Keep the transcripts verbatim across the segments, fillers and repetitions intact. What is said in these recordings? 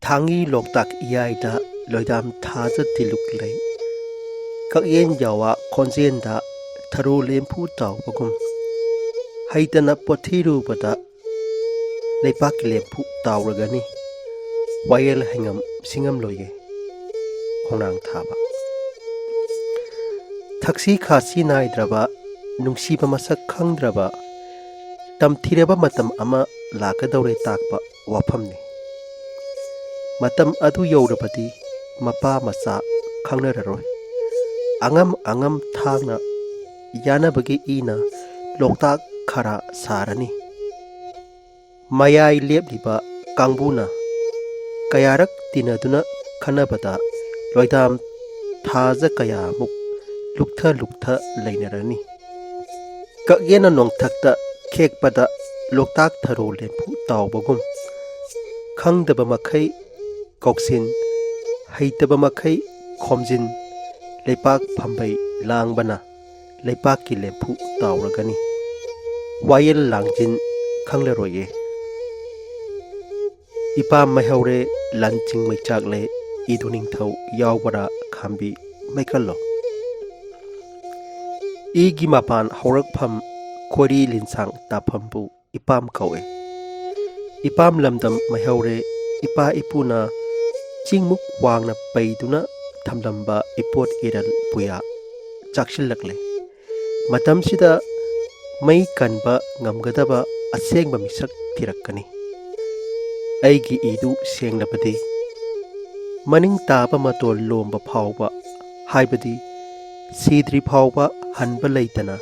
ꯊꯥꯡꯒꯤ ꯂꯣꯛꯇꯥꯛ ꯏꯌꯥꯏꯗ ꯂꯣꯏꯗꯥꯝ ꯊꯥꯖ ꯇꯤꯂꯨꯛ ꯂꯩ꯫ ꯀꯛꯌꯦꯟ ꯌꯥꯋꯥ ꯈꯣꯟꯖꯦꯜꯗ ꯊꯔꯣ ꯂꯦꯝꯐꯨ ꯇꯥꯎꯕꯒꯨꯝ, ꯍꯩꯇꯅ ꯄꯣꯊꯤꯔꯨꯕꯗ ꯂꯩꯄꯥꯛꯀꯤ ꯂꯦꯝꯐꯨ ꯇꯥꯎꯔꯒꯅꯤ꯫ ꯋꯥꯌꯦꯜ ꯍꯩꯉꯝ ꯁꯤꯡꯉꯝꯂꯣꯏꯌꯦ꯫ ꯈꯣꯡꯅꯥꯡ ꯊꯥꯕ꯫ ꯊꯛꯁꯤ ꯈꯥꯁꯤ ꯅꯥꯏꯗ꯭ꯔꯕ, ꯅꯨꯡꯁꯤꯕ ꯃꯁꯛ ꯈꯪꯗ꯭ꯔꯕ, ꯇꯝꯊꯤꯔꯕ ꯃꯇꯝ ꯑꯃ ꯂꯥꯛꯀꯗꯧꯔꯦ ꯇꯥꯛꯄ ꯋꯥꯐꯝꯅꯤ꯫ ꯃꯇꯝ ꯑꯗꯨ ꯌꯧꯔꯕꯗꯤ ꯃꯄꯥ ꯃꯆꯥ ꯈꯪꯅꯔꯔꯣꯏ꯫ ꯑꯉꯝ ꯑꯉꯝ ꯊꯥꯡꯅ ꯌꯥꯅꯕꯒꯤ ꯏꯅ ꯂꯣꯛꯇꯥꯛ ꯈꯔ ꯁꯥꯔꯅꯤ꯫ ꯃꯌꯥꯏ ꯂꯦꯞꯂꯤꯕ ꯀꯥꯡꯕꯨꯅ ꯀꯌꯥꯔꯛ ꯇꯤꯟꯅꯗꯨꯅ ꯈꯟꯅꯕꯗ ꯂꯣꯏꯗꯥꯝ ꯊꯥꯖ ꯀꯌꯥꯃꯨꯛ ꯂꯨꯛꯊ ꯂꯨꯛꯊ ꯂꯩꯅꯔꯅꯤ꯫ ꯀꯛꯌꯦꯅ ꯅꯣꯡꯊꯛꯇ ꯈꯦꯛꯄꯗ ꯂꯣꯛꯇꯥꯛ ꯊꯔꯣ ꯂꯦꯝꯐꯨ ꯇꯥꯎꯕꯒꯨꯝ, ꯈꯪꯗꯕ ꯃꯈꯩ ꯀꯧꯁꯤꯟ, ꯍꯩꯇꯕ ꯃꯈꯩ ꯈꯣꯝꯖꯤꯟ, ꯂꯩꯄꯥꯛ ꯐꯝꯕꯩ ꯂꯥꯡꯕꯅ ꯂꯩꯄꯥꯛꯀꯤ ꯂꯦꯝꯐꯨ ꯇꯥꯎꯔꯒꯅꯤ꯫ ꯋꯥꯌꯦꯜ ꯂꯥꯡꯖꯤꯟ ꯈꯪꯂꯔꯣꯏꯌꯦ꯫ ꯏꯄꯥꯝ ꯃꯩꯍꯧꯔꯦ, ꯂꯥꯟꯆꯤꯡ ꯃꯩꯆꯥꯛꯂꯦ, ꯏꯗꯨ ꯅꯤꯡꯊꯧ ꯌꯥꯎꯕꯔꯥ ꯈꯥꯝꯕꯤ ꯃꯩꯀꯜꯂꯣ꯫ ꯏꯒꯤ ꯃꯄꯥꯟ ꯍꯧꯔꯛꯐꯝ ꯈꯣꯏꯔꯤ ꯂꯤꯟꯁꯥꯡ ꯇꯥꯐꯝꯕꯨ ꯏꯄꯥꯝ ꯀꯧꯏ꯫ ꯏꯄꯥꯝ ꯂꯝꯗꯝ ꯃꯩꯍꯧꯔꯦ, ꯏꯄꯥ ꯏꯄꯨꯅ ꯆꯤꯡꯃꯨꯛ ꯋꯥꯡꯅ ꯄꯩꯗꯨꯅ ꯊꯝꯂꯝꯕ ꯏꯄꯣꯠ ꯏꯔꯜ ꯄꯨꯌꯥ ꯆꯥꯛꯁꯤꯜꯂꯛꯂꯦ꯫ ꯃꯇꯝꯁꯤꯗ ꯃꯩ ꯀꯟꯕ ꯉꯝꯒꯗꯕ ꯑꯁꯦꯡꯕ ꯃꯤꯁꯛ ꯊꯤꯔꯛꯀꯅꯤ꯫ ꯑꯩꯒꯤ ꯏꯗꯨ ꯁꯦꯡꯂꯕꯗꯤ ꯃꯅꯤꯡ ꯇꯥꯕ ꯃꯇꯣꯜ ꯂꯣꯝꯕ ꯐꯥꯎꯕ, ꯍꯥꯏꯕꯗꯤ ꯁꯤꯗ꯭ꯔꯤ ꯐꯥꯎꯕ ꯍꯟꯕ ꯂꯩꯇꯅ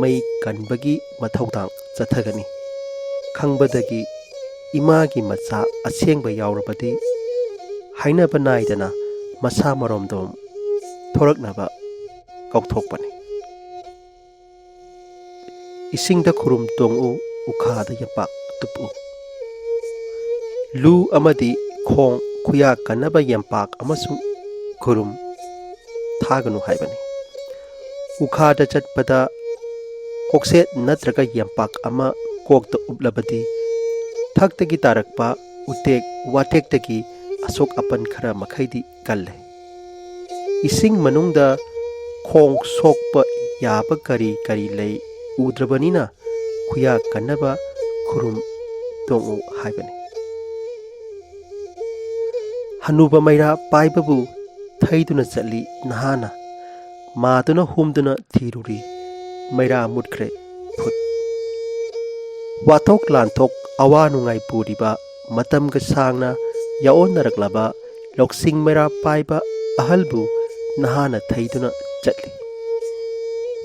ꯃꯩ ꯀꯟꯕꯒꯤ ꯃꯊꯧꯗꯥꯡ ꯆꯠꯊꯒꯅꯤ꯫ ꯈꯪꯕꯗꯒꯤ ꯏꯃꯥꯒꯤ ꯃꯆꯥ ꯑꯁꯦꯡꯕ ꯌꯥꯎꯔꯕꯗꯤ ꯍꯥꯏꯅꯕ ꯅꯥꯏꯗꯅ ꯃꯁꯥ ꯃꯔꯣꯝꯗꯣꯝ ꯊꯣꯔꯛꯅꯕ ꯀꯧꯊꯣꯛꯄꯅꯤ꯫ ꯏꯁꯤꯡꯗ ꯈꯨꯔꯨꯝ ꯇꯣꯡꯎ, ꯎꯈꯥꯗ ꯌꯦꯝꯄꯥꯛ ꯇꯨꯞꯎ꯫ ꯂꯨ ꯑꯃꯗꯤ ꯈꯣꯡ ꯈꯨꯌꯥ ꯀꯟꯅꯕ ꯌꯦꯝꯄꯥꯛ ꯑꯃꯁꯨꯡ ꯈꯨꯔꯨꯝ ꯊꯥꯒꯅꯨ ꯍꯥꯏꯕꯅꯤ꯫ ꯎꯈꯥꯗ ꯆꯠꯄꯗ ꯀꯣꯛꯁꯦꯠ ꯅꯠꯇ꯭ꯔꯒ ꯌꯦꯝꯄꯥꯛ ꯑꯃ ꯀꯣꯛꯇ ꯎꯞꯂꯕꯗꯤ ꯊꯛꯇꯒꯤ ꯇꯥꯔꯛꯄ ꯎꯇꯦꯛ ꯋꯥꯇꯦꯛꯇꯒꯤ ꯑꯁꯣꯛ ꯑꯄꯟ ꯈꯔ ꯃꯈꯩꯗꯤ ꯀꯜꯂꯦ꯫ ꯏꯁꯤꯡ ꯃꯅꯨꯡꯗ ꯈꯣꯡ ꯁꯣꯛꯄ ꯌꯥꯕ ꯀꯔꯤ ꯀꯔꯤ ꯂꯩ ꯎꯗ꯭ꯔꯕꯅꯤꯅ ꯈꯨꯌꯥ ꯀꯟꯅꯕ ꯈꯨꯔꯨꯝ ꯇꯣꯡꯉꯨ ꯍꯥꯏꯕꯅꯤ꯫ ꯍꯅꯨꯕ ꯃꯩꯔꯥ ꯄꯥꯏꯕꯕꯨ ꯊꯩꯗꯨꯅ ꯆꯠꯂꯤ ꯅꯍꯥꯅ꯫ ꯃꯥꯗꯨꯅ ꯍꯨꯝꯗꯨꯅ ꯊꯤꯔꯨꯔꯤ, ꯃꯩꯔꯥ ꯃꯨꯠꯈ꯭ꯔꯦ꯫ ꯐꯨꯠ꯫ ꯋꯥꯊꯣꯛ ꯂꯥꯟꯊꯣꯛ ꯑꯋꯥ ꯅꯨꯡꯉꯥꯏ ꯄꯨꯔꯤꯕ ꯃꯇꯝꯒ ꯁꯥꯡꯅ ꯌꯥꯑꯣꯟꯅꯔꯛꯂꯕ ꯂꯧꯁꯤꯡ ꯃꯩꯔꯥ ꯄꯥꯏꯕ ꯑꯍꯜꯕꯨ ꯅꯍꯥꯅ ꯊꯩꯗꯨꯅ ꯆꯠꯂꯤ꯫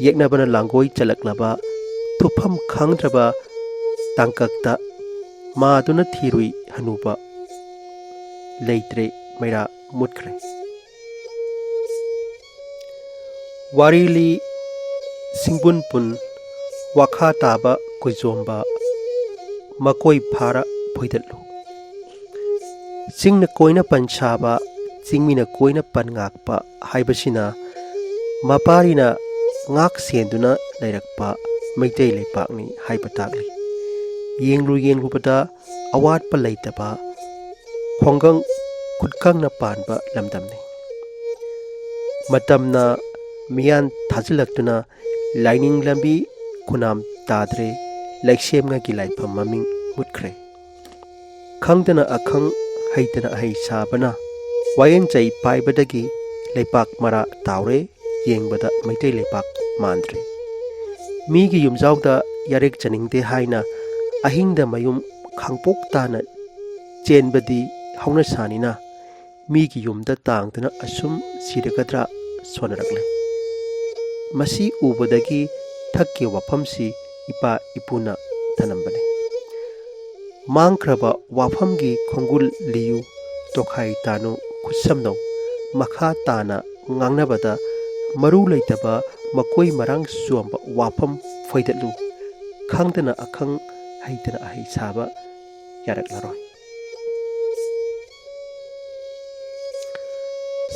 ꯌꯦꯛꯅꯕꯅ ꯂꯥꯡꯒꯣꯏ ꯆꯜꯂꯛꯂꯕ ꯊꯨꯞꯐꯝ ꯈꯪꯗ꯭ꯔꯕ ꯇꯥꯡꯀꯛꯇ ꯃꯥꯗꯨꯅ ꯊꯤꯔꯨꯏ ꯍꯅꯨꯕ꯫ ꯂꯩꯇ꯭ꯔꯦ, ꯃꯩꯔꯥ ꯃꯨꯠꯈ꯭ꯔꯦ꯫ ꯋꯥꯔꯤꯂꯤ ꯁꯤꯡꯕꯨꯟ ꯄꯨꯟ ꯋꯥꯈꯥ ꯇꯥꯕ ꯀꯨꯏꯖꯣꯝꯕ ꯃꯀꯣꯏ ꯐꯥꯔ ꯐꯣꯏꯗꯠꯂꯨ꯫ ꯆꯤꯡꯅ ꯀꯣꯏꯅ ꯄꯟ ꯁꯥꯕ, ꯆꯤꯡꯃꯤꯅ ꯀꯣꯏꯅ ꯄꯟ ꯉꯥꯛꯄ ꯍꯥꯏꯕꯁꯤꯅ ꯃꯄꯥꯔꯤꯅ ꯉꯥꯛ ꯁꯦꯟꯗꯨꯅ ꯂꯩꯔꯛꯄ ꯃꯩꯇꯩ ꯂꯩꯄꯥꯛꯅꯤ ꯍꯥꯏꯕ ꯇꯥꯛꯂꯤ꯫ ꯌꯦꯡꯂꯨ ꯌꯦꯡꯂꯨꯕꯗ ꯑꯋꯥꯠꯄ ꯂꯩꯇꯕ, ꯈꯣꯡꯒꯪ ꯈꯨꯠꯀꯪꯅ ꯄꯥꯟꯕ ꯂꯝꯗꯝꯅꯤ꯫ ꯃꯇꯝꯅ ꯃꯤꯌꯥꯟ ꯊꯥꯖꯤꯜꯂꯛꯇꯨꯅ ꯂꯥꯏꯅꯤꯡ ꯂꯝꯕꯤ ꯈꯨꯅꯥꯝ ꯇꯥꯗ꯭ꯔꯦ, ꯂꯩꯁꯦꯝꯉꯒꯤ ꯂꯥꯏꯐꯝ ꯃꯃꯤꯡ ꯃꯨꯠꯈ꯭ꯔꯦ꯫ ꯈꯪꯗꯅ ꯑꯈꯪ, ꯍꯩꯇꯅ ꯑꯍꯩ ꯁꯥꯕꯅ ꯋꯥꯌꯦꯟ ꯆꯩ ꯄꯥꯏꯕꯗꯒꯤ ꯂꯩꯄꯥꯛ ꯃꯔꯥ ꯇꯥꯎꯔꯦ, ꯌꯦꯡꯕꯗ ꯃꯩꯇꯩ ꯂꯩꯄꯥꯛ ꯃꯥꯟꯗ꯭ꯔꯦ꯫ ꯃꯤꯒꯤ ꯌꯨꯝꯖꯥꯎꯗ ꯌꯥꯔꯦꯛ ꯆꯅꯤꯡꯗꯦ ꯍꯥꯏꯅ ꯑꯍꯤꯡꯗ ꯃꯌꯨꯝ ꯈꯥꯡꯄꯣꯛ ꯇꯥꯅ ꯆꯦꯟꯕꯗꯤ ꯍꯧꯅꯁꯥꯅꯤꯅ, ꯃꯤꯒꯤ ꯌꯨꯝꯗ ꯇꯥꯡꯗꯨꯅ ꯑꯁꯨꯝ ꯁꯤꯔꯒꯗ꯭ꯔꯥ ꯁꯣꯟꯅꯔꯛꯂꯦ꯫ ꯃꯁꯤ ꯎꯕꯗꯒꯤ ꯊꯛꯀꯤ ꯋꯥꯐꯝꯁꯤ ꯏꯄꯥ ꯏꯄꯨꯅ ꯊꯅꯝꯕꯅꯤ꯫ ꯃꯥꯡꯈ꯭ꯔꯕ ꯋꯥꯐꯝꯒꯤ ꯈꯣꯡꯒꯨꯜ ꯂꯤꯌꯨ, ꯇꯣꯈꯥꯏ ꯇꯥꯅꯨ, ꯈꯨꯠꯁꯝꯅꯧ꯫ ꯃꯈꯥ ꯇꯥꯅ ꯉꯥꯡꯅꯕꯗ ꯃꯔꯨ ꯂꯩꯇꯕ ꯃꯀꯣꯏ ꯃꯔꯥꯡ ꯆꯣꯝꯕ ꯋꯥꯐꯝ ꯐꯣꯏꯗꯠꯂꯨ꯫ ꯈꯪꯗꯅ ꯑꯈꯪ, ꯍꯩꯇꯅ ꯑꯍꯩ ꯁꯥꯕ ꯌꯥꯔꯛꯂꯔꯣꯏ꯫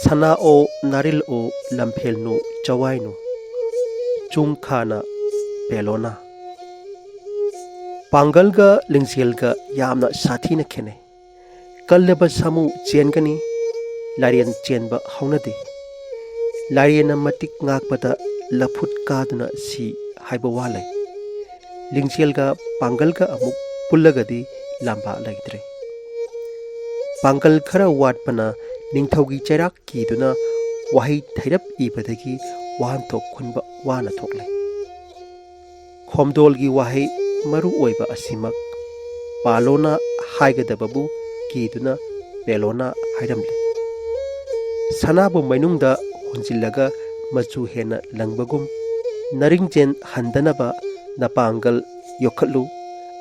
ꯁꯅꯥꯑꯣ, ꯅꯥꯔꯤꯜꯑꯣ, ꯂꯝꯐꯦꯜꯅꯨ, ꯆꯋꯥꯏꯅꯨ, ꯆꯨꯡꯈꯥꯅ, ꯄꯦꯂꯣꯅ꯫ ꯄꯥꯡꯒꯜꯒ ꯂꯤꯡꯖꯦꯜꯒ ꯌꯥꯝꯅ ꯁꯥꯊꯤꯅ ꯈꯦꯠꯅꯩ꯫ ꯀꯜꯂꯕ ꯁꯥꯃꯨ ꯆꯦꯟꯒꯅꯤ, ꯂꯥꯏꯔꯦꯟ ꯆꯦꯟꯕ ꯍꯧꯅꯗꯦ꯫ ꯂꯥꯏꯔꯦꯟꯅ ꯃꯇꯤꯛ ꯉꯥꯛꯄꯗ ꯂꯐꯨꯠ ꯀꯥꯗꯨꯅ ꯁꯤ ꯍꯥꯏꯕ ꯋꯥ ꯂꯩ꯫ ꯂꯤꯡꯖꯦꯜꯒ ꯄꯥꯡꯒꯜꯒ ꯑꯃꯨꯛ ꯄꯨꯜꯂꯒꯗꯤ ꯂꯥꯝꯕ ꯂꯩꯇ꯭ꯔꯦ꯫ ꯄꯥꯡꯒꯜ ꯈꯔ ꯋꯥꯠꯄꯅ ꯅꯤꯡꯊꯧꯒꯤ ꯆꯩꯔꯥꯛ ꯀꯤꯗꯨꯅ ꯋꯥꯍꯩ ꯊꯩꯔꯞ ꯏꯕꯗꯒꯤ ꯋꯥꯍꯟꯊꯣꯛ ꯈꯨꯟꯕ ꯋꯥꯅ ꯊꯣꯛꯂꯦ꯫ ꯈꯣꯝꯗꯣꯜꯒꯤ ꯋꯥꯍꯩ ꯃꯔꯨ ꯑꯣꯏꯕ ꯑꯁꯤꯃꯛ ꯄꯥꯂꯣꯅ ꯍꯥꯏꯒꯗꯕꯕꯨ ꯀꯤꯗꯨꯅ ꯄꯦꯂꯣꯅ ꯍꯥꯏꯔꯝꯂꯦ꯫ ꯁꯅꯥꯕꯨ ꯃꯩꯅꯨꯡꯗ ꯍꯨꯟꯖꯤꯜꯂꯒ ꯃꯆꯨ ꯍꯦꯟꯅ ꯂꯪꯕꯒꯨꯝ, ꯅꯔꯤꯡꯖꯦꯟ ꯍꯟꯗꯅꯕ ꯅꯄꯥꯡꯒꯜ ꯌꯣꯛꯈꯠꯂꯨ,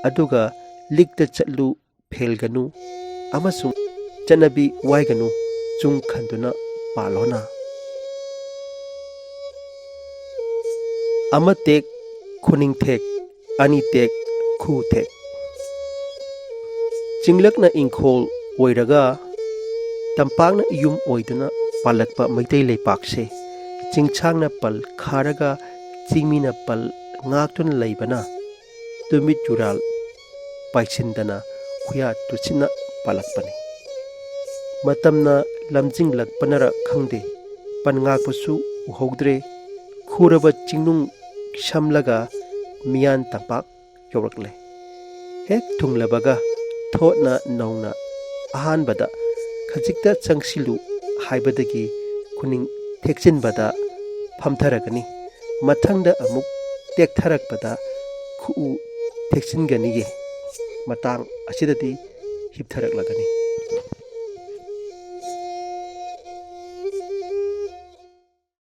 ꯑꯗꯨꯒ ꯂꯤꯛꯇ ꯆꯠꯂꯨ, ꯐꯦꯜꯒꯅꯨ ꯑꯃꯁꯨꯡ ꯆꯠꯅꯕꯤ ꯋꯥꯏꯒꯅꯨ, ꯆꯨꯡ ꯈꯟꯗꯨꯅ ꯄꯥꯂꯣꯅ꯫ ꯑꯃ ꯇꯦꯛ ꯈꯨꯅꯤꯡ ꯊꯦꯛ, ꯑꯅꯤ ꯇꯦꯛ ꯈꯨ ꯊꯦꯛ꯫ ꯆꯤꯡꯂꯛꯅ ꯏꯪꯈꯣꯜ ꯑꯣꯏꯔꯒ ꯇꯝꯄꯥꯛꯅ ꯌꯨꯝ ꯑꯣꯏꯗꯨꯅ ꯄꯥꯜꯂꯛꯄ ꯃꯩꯇꯩ ꯂꯩꯄꯥꯛꯁꯦ, ꯆꯤꯡꯁꯥꯡꯅ ꯄꯜ ꯈꯥꯔꯒ ꯆꯤꯡꯃꯤꯅ ꯄꯜ ꯉꯥꯛꯇꯨꯅ ꯂꯩꯕꯅ ꯇꯨꯃꯤꯠ ꯌꯨꯔꯥꯜ ꯄꯥꯏꯁꯤꯟꯗꯅ ꯈꯨꯌꯥ ꯇꯨꯁꯤꯟꯅ ꯄꯥꯜꯂꯛꯄꯅꯤ꯫ ꯃꯇꯝꯅ ꯂꯝꯖꯤꯡꯂꯛꯄꯅꯔ ꯈꯪꯗꯦ, ꯄꯟ ꯉꯥꯛꯄꯁꯨ ꯎꯍꯧꯗ꯭ꯔꯦ꯫ ꯈꯨꯔꯕ ꯆꯤꯡꯅꯨꯡ ꯁꯝꯂꯒ ꯃꯤꯌꯥꯟ ꯇꯝꯄꯥꯛ ꯌꯧꯔꯛꯂꯦ꯫ ꯍꯦꯛ ꯊꯨꯡꯂꯕꯒ ꯊꯣꯠꯅ ꯅꯧꯅ ꯑꯍꯥꯟꯕꯗ "ꯈꯖꯤꯛꯇ ꯆꯪꯁꯤꯜꯂꯨ" ꯍꯥꯏꯕꯗꯒꯤ ꯈꯨꯅꯤꯡ ꯊꯦꯛꯆꯤꯟꯕꯗ ꯐꯝꯊꯔꯒꯅꯤ꯫ ꯃꯊꯪꯗ ꯑꯃꯨꯛ ꯇꯦꯛꯊꯔꯛꯄꯗ ꯈꯨꯎ ꯊꯦꯛꯆꯤꯟꯒꯅꯤꯌꯦ꯫ ꯃꯇꯥꯡ ꯑꯁꯤꯗꯗꯤ ꯍꯤꯞꯊꯔꯛꯂꯒꯅꯤ꯫